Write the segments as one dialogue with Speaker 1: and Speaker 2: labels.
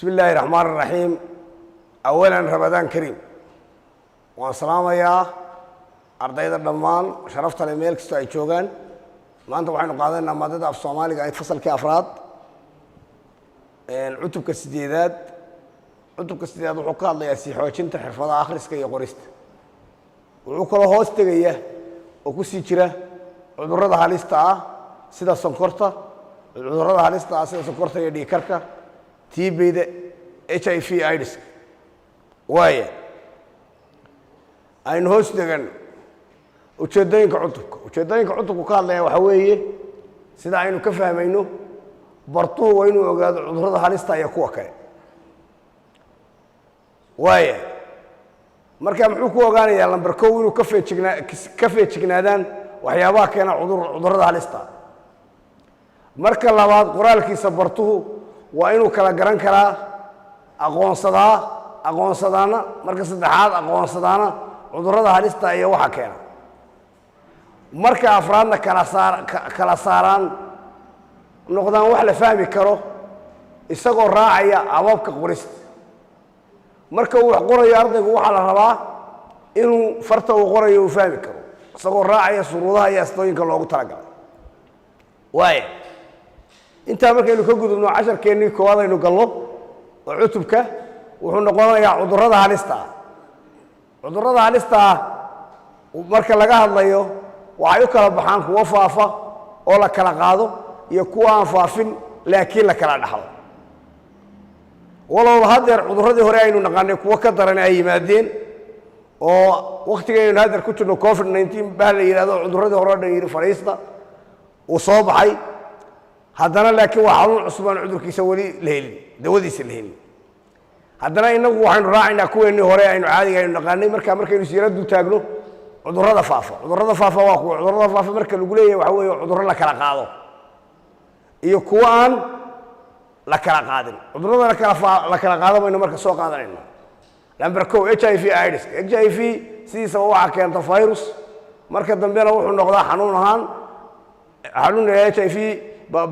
Speaker 1: Bismi illaahi raxmaan raxiim. Awalan, Ramadaan kariim. Waan salaamayaa ardayda dhammaan sharafta leh meel kastoo ay joogaan. Maanta waxaynu qaadanaynaa maadada af Soomaaliga ahayd, fasalkii afraad, cutubka sideedaad. Cutubka sideedaad wuxuu ka hadlayaa sii xoojinta xirfadaha akhriska iyo qorista. Wuxuu kaloo hoos tegaya oo ku sii jira cudurrada halista ah sida sonkorta, cudurrada halista ah sida sonkorta iyo dhiigkarka, TB-da, HIV AIDS. Waaya, aynu hoos degan ujeeddooyinka cutubka. Ujeeddooyinka cutubku ka hadlaya waxaa weeye, sida aynu ka fahmayno, bartuhu waa inuu ogaado cudurrada halista iyo kuwa kale. Waaya, marka muxuu ku ogaanayaa? Number 1, inuu ka feejignaa, ka feejignaadaan waxyaabaha keena cudurrada halista. Marka labaad, qoraalkiisa bartuhu waa inuu kala garan karaa, aqoonsadaa, aqoonsadaana. Marka saddexaad, aqoonsadaana cudurrada halista iyo waxa keena. Marka afraadna, kala saar, kala saaraan, noqdaan wax la fahmi karo, isagoo raacaya hababka qorista. Marka uu wax qorayo ardaygu, waxaa la rabaa inuu farta uu qorayo uu fahmi karo, isagoo raacaya shuruudaha iyo astooyinka loogu talagalay. Waaya, intaa markaynu ka gudubno, casharkeennii koowaad aynu gallo oo cutubka wuxuu noqonayaa cudurrada halista ah. Cudurrada halista ah marka laga hadlayo, waxay u kala baxaan kuwo faafa oo la kala qaado iyo kuwa aan faafin laakiin la kala dhaxlo. Walowba haddeer cudurradii hore aynu naqaanay kuwo ka daran ay yimaadeen, oo waktigaynu haddeer ku jirno COVID-19 baa la yidhahdo, cudurradii hore o dhan yidhi fadhiista, uu soo baxay. Haddana laakiin waa xanuun cusub aan cudurkiisa weli la helin, dawadiisa la helin. Haddana inagu waxaynu raacaynaa kuweennii hore aynu caadiga aynu naqaanay. Marka markaynu siira dul taagno cudurrada faafa, cudurrada faafa waa kuwa. Cudurrada faafa marka lagu leeyahay, waxa weeye cudurro la kala qaado iyo kuwo aan la kala qaadin. Cudurrada la kala qaado baynu marka soo qaadanayna. Number 1, HIV AIDS. HIV sidiisaba waxaa keenta virus. Marka dambena wuxuu noqdaa xanuun ahaan, xanuun la HIV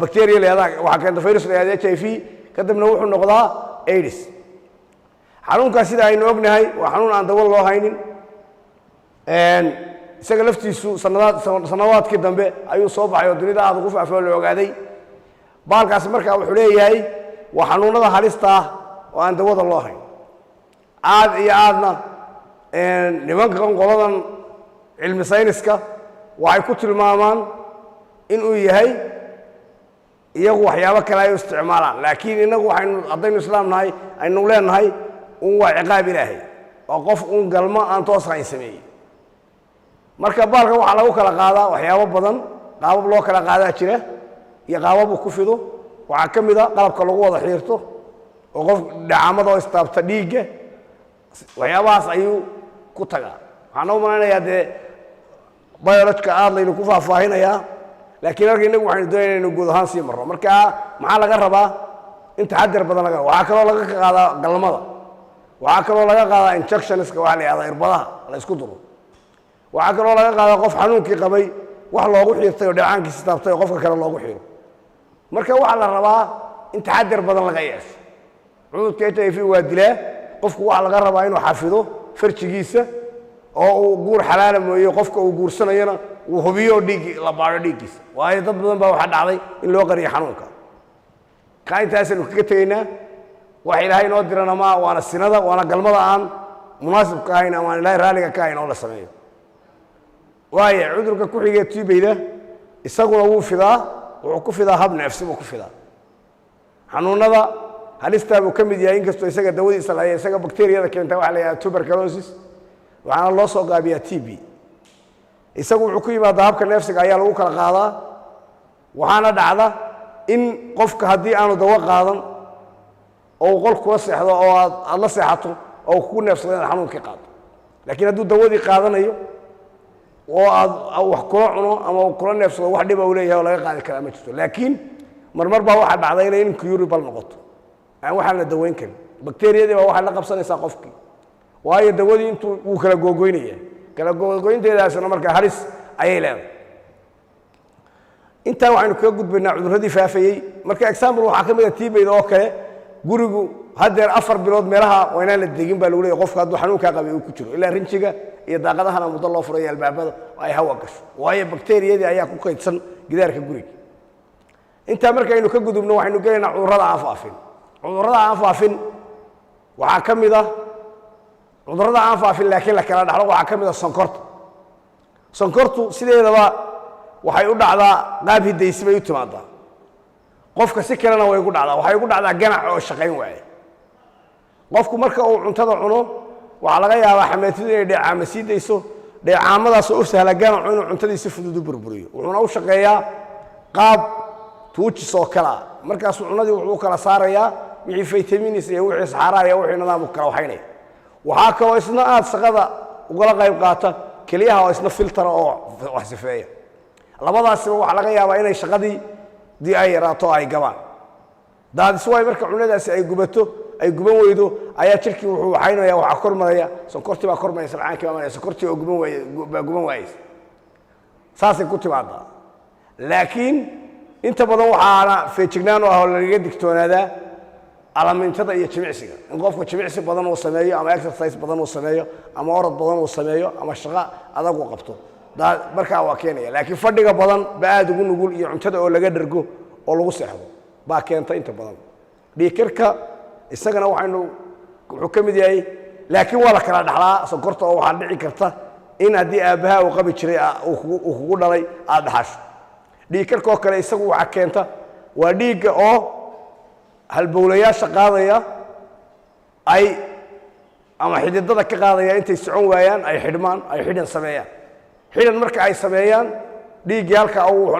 Speaker 1: bacteria la yihahda waxaa keenta, virus la yihahda HIV. Kadibna wuxuu noqdaa AIDS. Xanuunkaas, sida aynu ognahay, waa xanuun aan dawo loo haynin. Isaga laftiisu sanadaadkii dambe ayuu soo baxay oo dunida aada ugu faafo oo la ogaaday. Baalkaasi markaa wuxuu leeyahay waa xanuunada halista ah oo aan dawada loo hayn. Aad iyo aadna nimankan qoladan cilmi sayniska waxay ku tilmaamaan inuu yahay, iyagu waxyaabo kale ay u isticmaalaan, laakiin innagu waxaynu, haddaynu islaam nahay, aynu leenahay un waa ciqaab Ilaahay oo qof uun galmo aan toos ahayn sameeyey. Marka baalkan waxaa lagu kala qaadaa waxyaabo badan. Qaabab loo kala qaadaa jira iyo qaabab uu ku fido. Waxaa ka mid a qalabka lagu wada xiirto oo qof dhacaamada oo istaabta, dhiigga, waxyaabahaas ayuu ku tagaa. Waxaana u malaynayaa dee biology-ga aad laynu ku faahfaahinayaa, laakiin halka innagu waxaynu doonayna inaynu guud ahaan sii marro. Marka maxaa laga rabaa? In taxadar badan laga. Waxaa kaloo laga qaadaa galmada. Waxaa kaloo laga qaadaa injections-ka, waxaa la yihahdaa irbadaha la isku duro. Waxaa kaloo laga qaadaa qof xanuunkii qabay wax loogu xiirtay oo dheecaankiisi taabtay oo qofka kale loogu xiiro. Marka waxaa la rabaa in taxadar badan laga yeesho. Cudurka HIV waa dilaa. Qofku waxaa laga rabaa inuu xafido farjigiisa oo uu guur xalaala mooye, qofka uu guursanayona uu hubiyo oo dhiiggi la baadho dhiiggiisa, waayo dad badan baa waxaa dhacday in loo qariyo xanuunka. Ka intaasaynu kaga tegaynaa. Wax Ilaahay inoo dirana maa, waana sinada, waana galmada aan munaasibka ahayn ama aan Ilaahay raalliga ka ahayn oo la sameeyo. Waaya, cudurka ku xigee TB-da, isaguna wuu fidaa. Wuxuu ku fidaa hab neefsi buu ku fidaa. Xanuunada halistaa buu ka mid yahay, inkastoo isaga dawadiisa la isaga bacteriyada keenta waxaa la yidhahda tuberculosis, waxaana loo soo gaabiyaa TB. Isagu wuxuu ku yimaadaa habka neefsiga ayaa lagu kala qaadaa. Waxaana dhacda in qofka haddii aanu dawo qaadan oo uu qol kula seexdo oo aad la seexato oo uu kugu neefsado, inaad xanuunkii qaado. Laakiin hadduu dawadii qaadanayo oo aad wax kula cuno ama uu kula neefsado, wax dhiba uu leeyahay oo laga qaadi karaa ma jirto. Laakiin marmar baa waxaa dhacda inay incurable noqoto, aan waxaan la daweyn karin. Bakteriyadii baa waxay la qabsanaysaa qofkii, waayo dawadii intuu wuu kala googoynaya. Kala googoynteedaasna marka halis ayay leedahay. Intaa waxaynu kaga gudbaynaa cudurradii faafayey. Marka example waxaa ka mid a TB-da oo kale. Gurigu haddii uu yahay guri aan Haddeer 4 bilood meelaha waa inaan la degin baa lagu leeyahy qofka hadduu xanuunkaa qabay uu ku jiro, ilaa rinjiga iyo daaqadahana muddo loo furayo, albaabada oo ay hawa gasho, waayo bakteriyadii ayaa ku kaydsan gidaarka guriga. Intaa markaynu ka gudubno, waxaynu gelaynaa cudurrada aan faafin. Cudurrada aan faafin waxaa ka mid ah, cudurrada aan faafin laakiin la kala dhaxlo, waxaa ka mid ah sonkorta. Sonkortu sideedaba waxay u dhacdaa qaab hidaysi bay u timaadaa qofka, si kalena way ugu dhacdaa. Waxay ugu dhacdaa ganac oo shaqayn waaye. Qofku marka uu cuntada cuno, waxaa laga yaabaa xameetidu inay dheecaamo sii dayso, dheecaamadaasoo u sahla ganacu inuu cuntadii si fudud u burburiyo. Wuxuuna u shaqeeyaa qaab tuujis oo kale ah. Markaasuu cunadii wuxuu u kala saarayaa wixii vitamins iyo wixii saxaaraha iyo wixii nidaam u kala waxaynaya. Waxaa kaloo isna aad shaqada ugala qayb qaata keliyaha oo isna filtera oo wax sifeeya. Labadaasiba waxaa laga yaabaa inay shaqadii dii ay yaraato oo ay gabaan. Daadis waay marka cunadaasi ay gubato, ay guban weydo, ayaa jirkii wuxuu waxaynaya, waxaa kor maraya sonkortii baa kor maraysa, macaankii baa maraya, sonkortii oo guban waaye baa guban waayeysa. Saasay ku timaadaa. Laakiin inta badan waxaana feejignaan u ah oo lagaga digtoonaadaa alamintada iyo jimicsiga, in qofku jimicsi badan uu sameeyo ama exercise badan uu sameeyo ama orod badan uu sameeyo ama shaqo adag uu qabto. Markaa waa keenaya. Laakiin fadhiga badan ba aada ugu nugul iyo cuntada oo laga dhergo oo lagu seexdo baa keenta inta badan. Dhiigkarka isagana waxaynu wuxuu ka mid yahay, laakiin waa la kala dhaxlaa sonkorta, oo waxaa dhici karta in haddii aabbaha uu qabi jiray uu kugu dhalay aada dhaxasho. Dhiigkarka oo kale isagu waxaa keenta waa dhiigga oo halbowlayaasha qaadaya ay ama xididada ka qaadaya intay socon waayaan, ay xidhmaan, ay xidhan sameeyaan. Xidhan marka ay sameeyaan, dhiiggii halka uu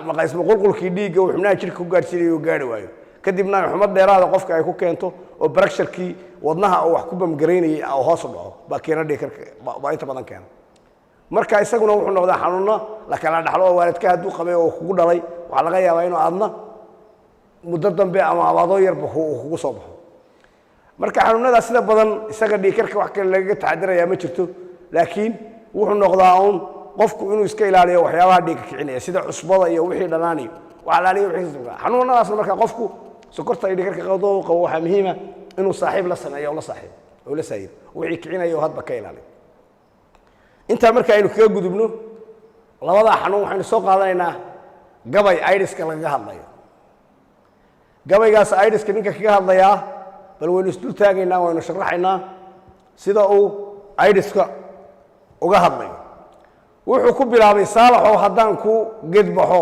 Speaker 1: maqaysmo, qulqulkii dhiigga uu xubnaha jirka ku gaadhsiinayo uu gaari waayo. Kadibna ay xumad dheeraada qofka ay ku keento oo pressurekii wadnaha uu wax ku bamgaraynayay oo hoos u dhaco baa keena dhiigkarka, baa inta badan keena. Marka isaguna wuxuu noqdaa xanuunno la kala dhaxlo, oo waalidka hadduu qabay oo kugu dhalay, waxaa laga yaabaa inuu aadna muddo dambe ama abaadoo yarba uu kugu soo baxo. Marka xanuunada sida badan isaga dhiigkarka wax kale lagaga taxadirayaa ma jirto, laakiin wuxuu noqdaa uun qofku inuu iska ilaaliyo waxyaabaha dhiigga kicinaya, sida cusbada iyo wixii dhanaaniyo wax alaaliyo wixii xanuunadaasna. Marka qofku sokorta iyo dhiigkarka qado qabo, waxaa muhiima inuu saaxiib la sameeyo oo la saaxiib oo la saayiro wixii kicinaya oo hadba ka ilaaliyo. Intaa marka aynu kaga gudubno labadaa xanuun, waxaynu soo qaadanaynaa gabay aidiska lagaga hadlayo. Gabaygaas aidiska ninka kaga hadlayaa bal waynu isdul taagaynaa, waynu sharaxaynaa sida uu aidiska uga hadlayo. Wuxuu ku bilaabay: "Saalaxow, haddaan ku gedbaxo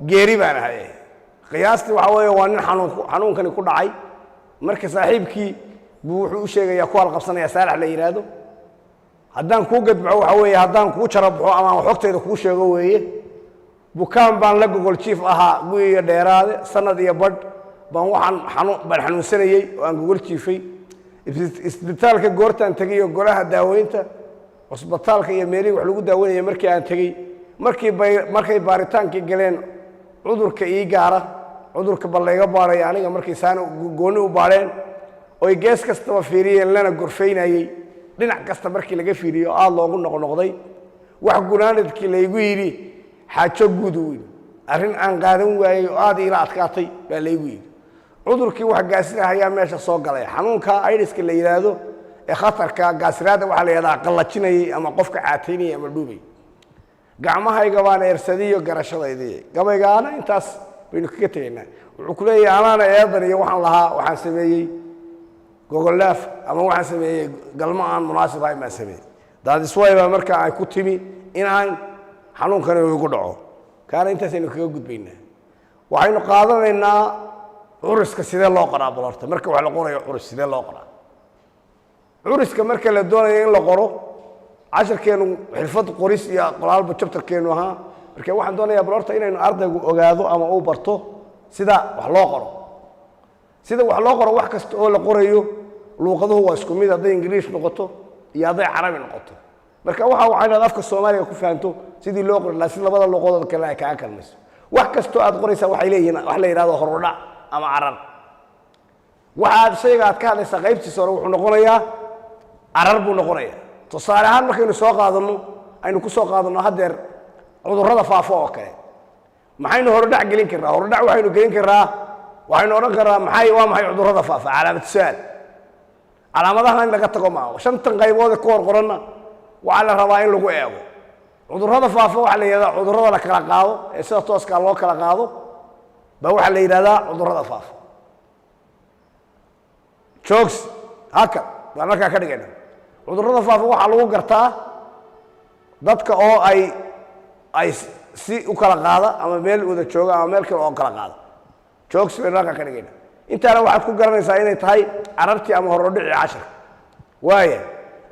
Speaker 1: geeri baan ahay." Qiyaastii waxaa weeye waa nin xanuun xanuunkani ku dhacay. Marka saaxiibkii buu wuxuu u sheegayaa, ku halqabsanaya, Saalax la yidhaahdo: "Haddaan kuu gedbaxo, waxaa weeye haddaan kuu jarabaxo ama aan xogtayda kuu sheego weeye. Bukaan baan la gogol jiif ahaa guyiyo dheeraade, sanad iyo badh baan waxaan xanuun baan xanuunsanayey oo aan gogol jiifay. Isbitaalka goortaan tegey iyo golaha daaweynta, cusbitaalka iyo meelihii wax lagu daaweynaya markii aan tegey, markii bay markay baaritaankii galeen cudurka ii gaara, cudurka bal layga baaraya aniga, markay saana gooni u baadheen oy gees kastaba fiiriyeen, lana gorfaynayey dhinac kasta markii laga fiiriyo, aada loogu noqnoqday, wax gunaanadkii laygu yidhi xaajo guud weyn, arrin aan qaadan waayey oo aada iila adkaatay baa laygu yidhi: cudurkii wax gaasirahayaa meesha soo galay, xanuunka aidiska la yidhaahdo ee khatarka gaasiraadda waxaa la yidhahdaa qallajinayay ama qofka caataynayay ama dhuubay. Gacmahayga baan eersadiyo garashadaydii." Gabaygaana intaas baynu kaga tegaynaa. Wuxuu ku leeyahay: anaana eedan iyo waxaan lahaa, waxaan sameeyey gogollaaf ama waxaan sameeyey galmo aan munaasib ahayn baan sameeyey. Daadisway baa markaa ay ku timi in aan xanuunkani igu dhaco. Kaana intaasaynu kaga gudbaynaa. Waxaynu qaadanaynaa curiska sidee loo qoraa. Bal horta marka wax la qorayo, curis sidee loo qoraa? Curiska marka la doonayo in la qoro, casharkeenu xirfad qoris iyo qoraalba chapterkeenu ahaa. Marka waxaan doonayaa bal horta inaynu ardaygu ogaado ama uu barto sida wax loo qoro. Sida wax loo qoro, wax kasta oo la qorayo luuqaduhu waa isku mid, hadday Ingiriish noqoto iyo hadday Carabi noqoto. Marka waxa inaad afka Soomaaliga ku fahanto sidii loo qori lahaa, si labada luuqadood kale ay kaaga kalmayso. Wax kastoo aad qoraysaa waxay leeyihiin wax la yidhahdo horudhac ama carar. Waxaad shayga aad ka hadlaysaa qaybtiisa hore wuxuu noqonayaa carar buu noqonayaa. Tusaale ahaan, markaynu soo qaadanno, aynu ku soo qaadanno haddeer cudurrada faafo oo kale, maxaynu horudhac gelin karnaa? Horudhac waxaynu gelin karnaa, waxaynu odhan karnaa: maxay, waa maxay cudurrada faafa? Calaamad su-aal. Calaamadahan in laga tago maaha. Shantan qaybood ee ku hor qoranna waxaa la rabaa in lagu eego. Cudurrada faafa waxaa la yidhahdaa cudurrada la kala qaado ee sida tooskaa loo kala qaado baa waxaa la yidhahdaa cudurrada faafa. Joogs haka baan markaa ka dhigayna. Cudurrada faafa waxaa lagu gartaa dadka oo ay si u kala qaada, ama meel wada jooga, ama meel kale oo kala qaada. Joogs baynu halkaa ka dhigayna. Intaana waxaad ku garanaysaa inay tahay carartii ama horodhicii casharka. Waaya,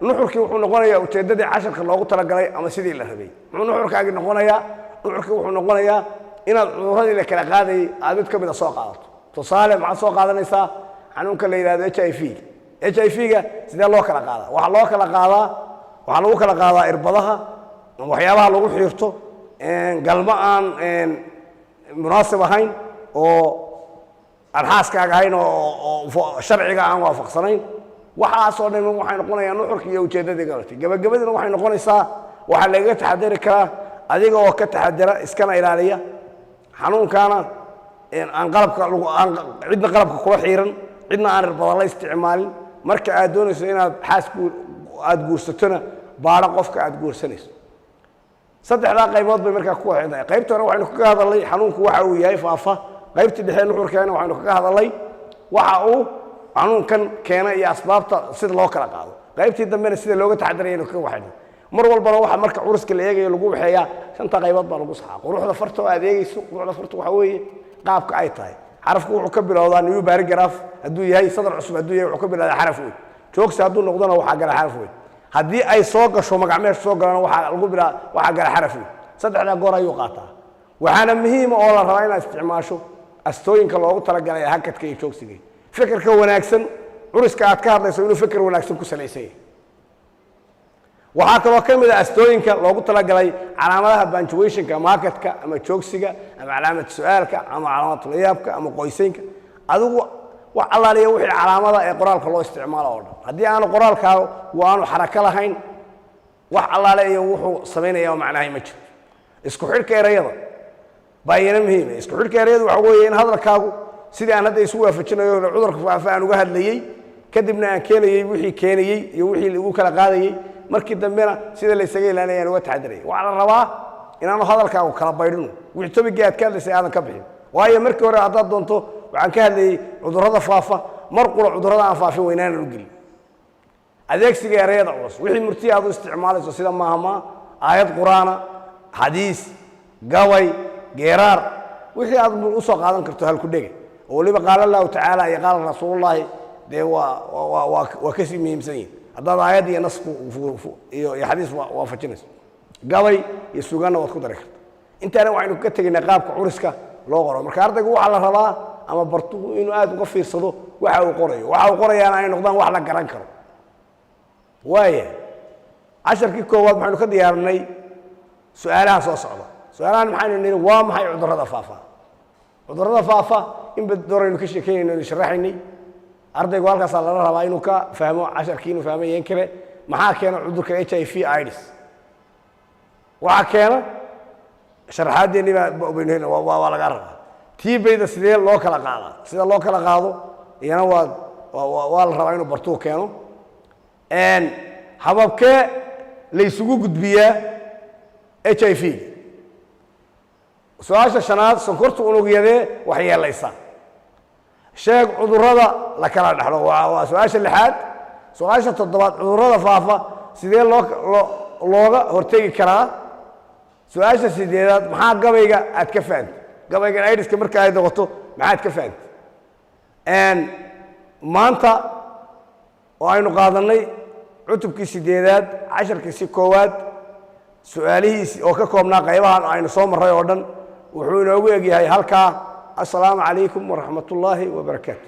Speaker 1: nuxurkii wuxuu noqonayaa ujeeddadii casharka loogu talagalay ama sidii la rabay. Muxuu nuxurkaagii noqonayaa? Nuxurkii wuxuu noqonayaa inaad cudurradii la kala qaadayay aad mid ka mid a soo qaadato. Tusaale, maxaad soo qaadanaysaa? Xanuunka la yidhahdo HIV. HIV-ga sidee loo kala qaadaa? Waxaa loo kala qaadaa, waxaa lagu kala qaadaa irbadaha ama waxyaabaha lagu xiirto, galmo aan munaasib ahayn oo aan xaaskaaga ahayn oo sharciga aan waafaqsanayn. Waxaasoo dhan waxay noqonayaan nuxurkii iyo ujeeddadii galatay. Gabagabadina waxay noqonaysaa waxaa lagaga taxadari karaa adiga oo ka taxadara, iskana ilaaliya xanuunkaana, aan qalabka lagu aan cidna qalabka kula xiiran, cidna aan irbada la isticmaalin. Marka aad doonayso inaad xaas aad guursatona, baadho qofka aad guursanayso. Saddexdaa qaybood bay markaa ku wada tahay. Qaybta hore waxaynu kaga hadalnay xanuunku waxa uu yahay faafa. Qaybtii dhexe nuxurkeena waxaynu kaga hadalnay waxa uu xanuunkan keena iyo asbaabta, sida loo kala qaado. Qaybtii dambena sida looga taxadarayaynu kaga waxayna. Mar walbana waxa marka curiska la eegayo lagu waxeeyaa shanta qaybood baa lagu saxaa. Quruxda farta oo aad eegayso, quruxda farta waxa weeye qaabka ay tahay. Xarafku wuxuu ka bilowdaa new paragraph hadduu yahay, sadar cusub hadduu yahay, wuxuu ka bilowdaa xaraf weyn. Joogsi hadduu noqdona, waxaa gala xaraf weyn. Haddii ay soo gasho magac meesha soo galana, waxaa lagu bilaa, waxaa gala xaraf weyn. Saddexdaa goor ayuu qaataa. Waxaana muhiima oo la rabaa inaad isticmaasho astooyinka loogu talagalay hakadka iyo joogsiga. Fikirka wanaagsan, curiska aad ka hadlayso inuu fikir wanaagsan ku salaysan yahay. Waxaa kaloo ka mid a astooyinka loogu talagalay calaamadaha punctuationka ama hakadka ama joogsiga ama calaamad su-aalka ama calaamad ama qoysaynka. Adigu wax allaaliya wixii calaamada ee qoraalka loo isticmaalo oo dhan, haddii aanu qoraalkaa aanu xarako lahayn, wax allaale iyo wuxuu samaynaya oo macnahay ma jirto. Isku xidhka erayada baa iyana muhiima. Isku xidhka erayadu waxa weeye in hadalkaagu sidii aan hadda isu waafajinayo, cudurka faafa aan uga hadlayey, kadibna aan keenayey wixii keenayey iyo wixii lagu kala qaadayey, markii dambena sida la isaga ilaalinaya aan uga taxadarayay. Waxaa la rabaa inaanu hadalkaagu kala baydhino, wixii topicgii aad ka hadlaysay aadan ka bixin. Waayo, markii hore haddaad doonto waxaan ka hadlayey cudurrada faafa, mar qura cudurrada aan faafin weynaanan u gelin. Adeegsiga erayada culus, wixii murtiya aad u isticmaalayso, sida maahmaa, aayad qur-aana, xadiis, gabay, geeraar, wixii aad usoo qaadan karto halku dhega, oo weliba qaala Allahu tacaala iyo qaala rasuulullaahi, dee waa kasii muhiimsan yihin haddaad aayad iyo nas iyo xadiis waafajinayso. Gabay iyo sugaanna waad ku dari karta. Intaana waxaynu ka tegaynaa qaabka curiska loo qoro. Marka ardaygu waxaa la rabaa ama bartuhu inuu aad uga fiirsado waxa uu qorayo, waxa uu qorayaana ay noqdaan wax la garan karo. Waaya, casharkii koowaad waxaynu ka diyaarinay su-aalaha soo socda. Su-aalahan maxaynu nidhi? Waa maxay cudurrada faafa? Cudurrada faafa in ba dooraynu ka sheekeynayno, aynu sharaxaynay. Ardaygu halkaasaa lala rabaa inuu ka fahmo casharkii, inuu fahmo yeen kale. Maxaa keena cudurka HIV AIDS? Waxaa keena sharaxaadeennii baa baynu helna, waa laga rabaa. Tiibayda sidee loo kala qaadaa? Sida loo kala qaado iyana waa la rabaa inuu bartuu keeno. Hababkee la isugu gudbiyaa HIV? Su-aasha shanaad, sonkorta unugyadee waxyeelaysa? Sheeg cudurrada la kala dhexlo, waa su-aasha lixaad. Su-aasha toddobaad, cudurrada faafa sidee loo looga hortegi karaa? Su-aasha sideedaad, maxaa gabayga aad ka fahantay? Gabaygan aidiska marka ay noqoto, maxaad ka fahantay? Maanta oo aynu qaadanay cutubkii sideedaad, casharkiisi koowaad, su-aalihiisi oo ka koobnaa qaybahan aynu soo marray oo dhan, wuxuu inoogu egyahay halkaa. Assalaamu calaykum waraxmat ullaahi wabarakaatu.